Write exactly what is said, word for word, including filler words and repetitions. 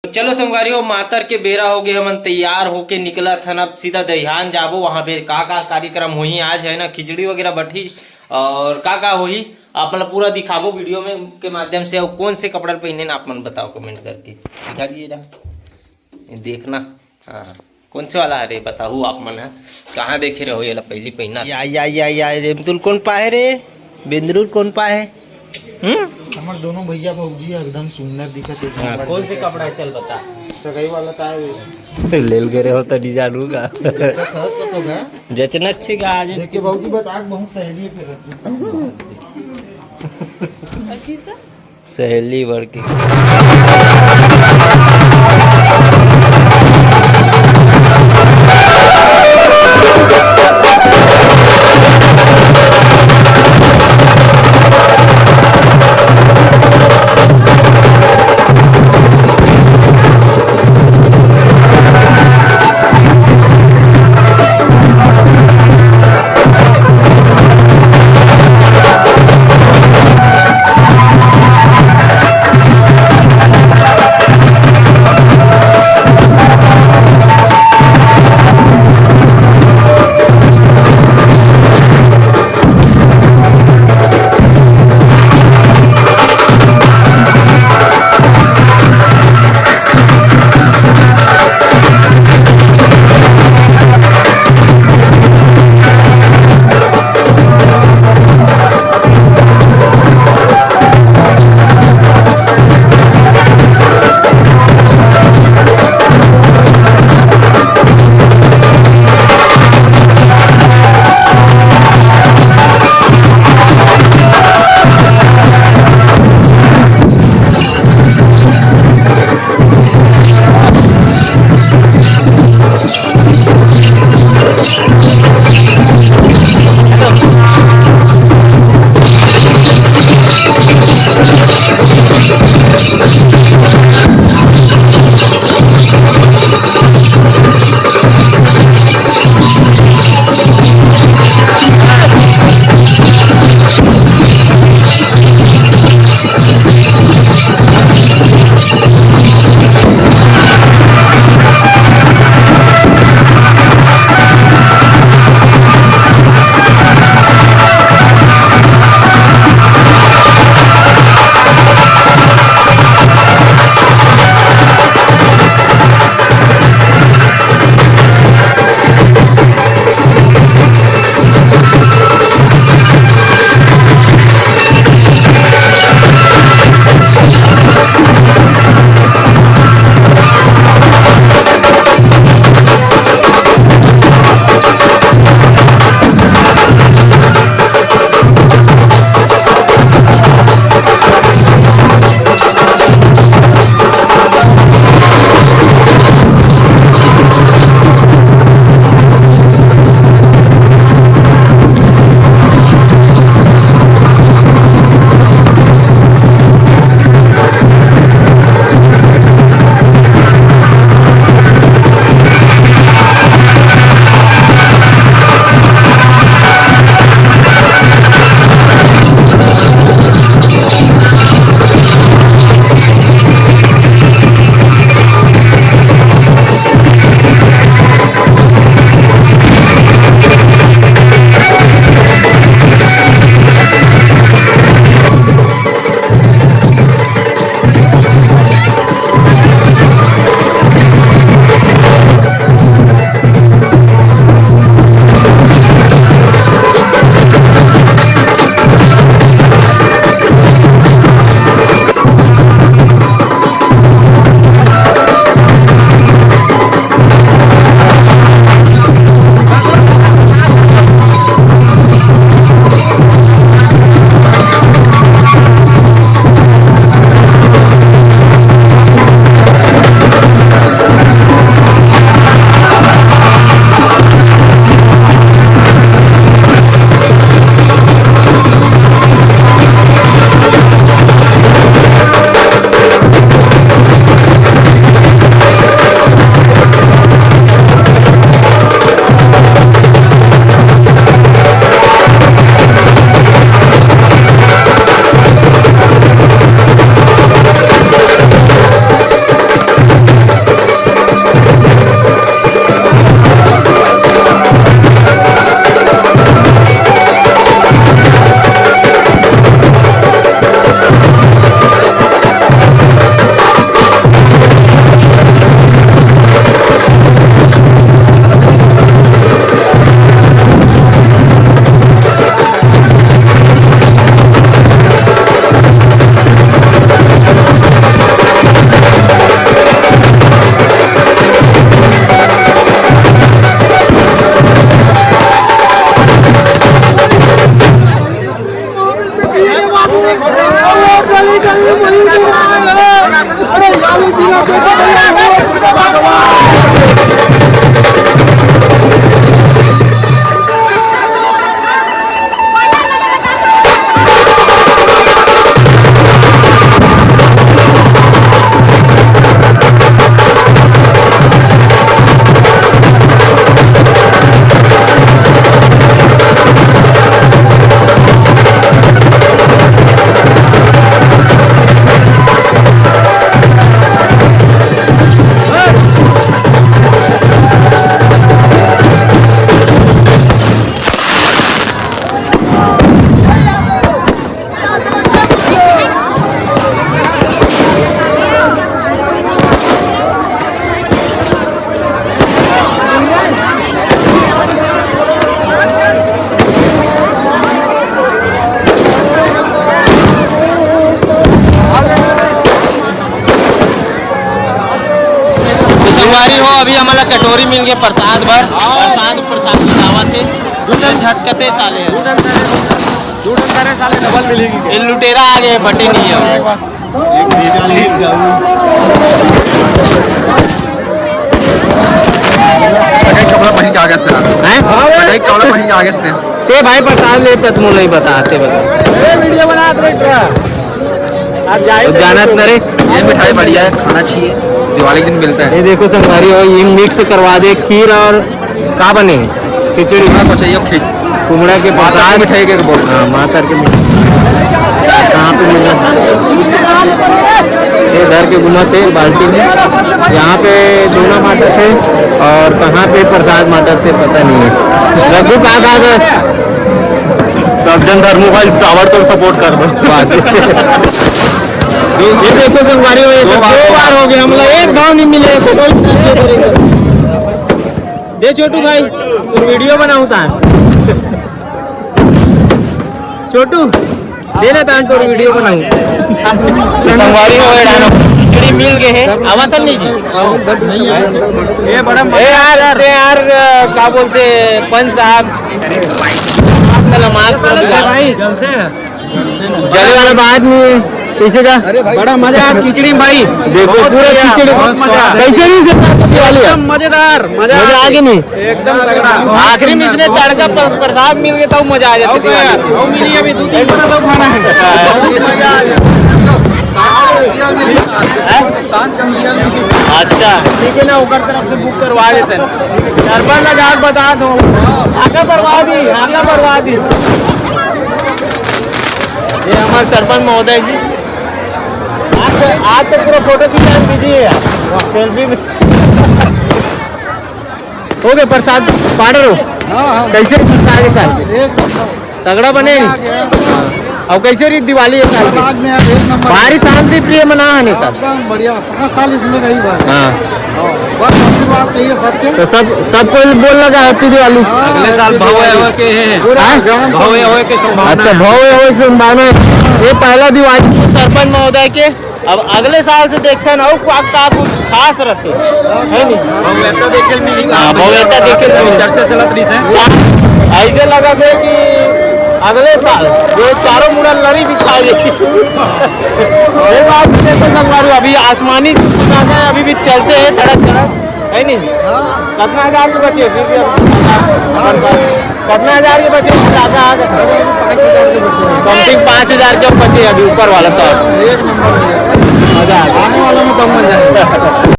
चलो संगवारी हो, मातर के बेरा हो गए, हमन तैयार होके निकलत हन। अब सीधा दहिहान जाबो, वहाँ पे का का कार्यक्रम होही। आज है ना, खिचड़ी वगैरह बठी और का का होही, आप मन ला पूरा दिखाबो वीडियो में के माध्यम से। और कौन से कपड़ा पहने ना, आप मन बताओ कमेंट करके, दिखा दिए जा, ये देखना। हाँ, कौन से वाला हरे बताहू आप मन ह? कहाँ देखे रहो ये ला पहली पहना? या या या या, रेमतुल कौन पाए रे? बेंदरुल कौन पाए? हम्म? हमर दोनों भैया भौजी एकदम सुंदर दिखत, एक हाँ, नंबर कौन से जैसे कपड़ा है, चल बता। सगाई वाला ताय वे। तो लेल गए हो तो नहीं जानूंगा। जचत हस कतो गा? जचना अच्छे का आज। देख के भौजी बता के बहुत सहेली है फिर। अच्छी सा? सहेली बढ़ के। तो संगवारी हो, अभी हमला कटोरी मिल गए प्रसाद भर। प्रसाद, प्रसाद बतावत हे। दू ठन झटकते साले ह। दू ठन साले डबल मिलेगी। ये लुटेरा आ गए, बटे नहीं है। एक चीज जाऊ। कपड़ा पहन के आगे से हैं? कपड़ा पहन के आगे से। ते भाई प्रसाद ले, तत मोला ही बता, ते बता। ए, वीडियो बना दे रे। आप जाए तो जानत न रे। ये मिठाई बढ़िया है, खाना चाहिए, दिवाली के दिन मिलता है। ये देखो संगवारी हो, ये मिक्स करवा दे, खीर और का बने? खिचड़ी। हाँ, कुछ चाहिए खीर। कुमड़ा के माता प्रसाद। की मिठाई के बोल। हाँ, माता की मिठाई। कहाँ पे मिला? ये धर के घुमा थे बाल्टी में। यहाँ पे दोना माता थे और कहाँ पे प्रसाद माता थे, पता नहीं है। रघु, कहाँ, कहाँ गए? सब जन धर्मू भाई ताबड़तोड़ सपोर्ट कर दो। बात। ये देखो संगवारी हो, ये दो तो बार दो हो बार गया। हो गया, हमला एक भाव नहीं मिले, तो कोई नहीं करेगा। दे छोटू भाई, तोर वीडियो बनाऊ ता। छोटू, दे ना तान तोर वीडियो बनाऊ। संगवारी हो, ये डायलॉग खिचड़ी मिल गए हैं, आवा था नहीं जी। ये बड़ा ए यार, यार, ते यार, का बोलते पंच साहब, आपका लमाज समझा। भाई, जले वाला बात नहीं है, कैसे का? अरे भाई। बड़ा मजा आया खिचड़ी में भाई। देखो, बहुत पूरा बढ़िया, खिचड़ी। बहुत मजा। कैसे नहीं से दिवाली है? एकदम मजेदार, मजा मजा आ आ गया। गया नहीं? एकदम तगड़ा। आखिरी में इसने तड़का पर-, प्रसाद मिल गया, तब मजा आ जाता है दिवाली। वो मिली अभी दो तीन बड़ा तो खाना है। अच्छा, ठीक है ना, ओकर तरफ से बुक करवा देते हैं। सरपंच आके बता दो, आगे बढ़वा दी, आगे बढ़वा दी। ये हमारे सरपंच महोदय जी, आज तो, आज तो पूरा फोटो खींचा दीजिए यार, सेल्फी में। हो गए प्रसाद पाड़र हो? हाँ, हाँ। कैसे प्रसाद के साथ? एक नंबर। तगड़ा बने? मजा आ गया। अब कैसे रही दिवाली ये साल की? समाज में अब एक नंबर। भारी शांति प्रिय मना है नहीं सर? एकदम बढ़िया, पाँच साल इसमें रही बात। हाँ। हाँ, बस आशीर्वाद चाहिए सबके। तो सब, सब कोई बोल लगा हैप्पी दिवाली। हाँ, अगले साल भव्य होए के है। पूरा हाँ? गांव भव्य होए के संभावना अच्छा, है। भव्य होए के संभावना है। ये पहला दिवाली सरपंच महोदय के। अब अगले साल से देखते हैं ना, वो का, का कुछ खास रहते, है नहीं? भव्यता देखे मिली। हाँ, भव्यता देखे मिली। चर्चा चलत रही है। ऐसे लगा थे कि अगले साल ये चारों मुड़ा लड़ी बिछा गई। ये बात तो देखो संगवारी, अभी आसमानी कुछ आता है, अभी भी चलते हैं धड़क धड़क, है नहीं? हाँ। कितना हजार के बचे फिर भी अपन पास? कितना हजार के बचे? ज्यादा आ गए। पाँच हजार के बचे। Something पाँच हजार के बचे अभी ऊपर वाला शॉट। एक नंबर भैया। मजा आ गया। आने वालों में दम मजा आएगा।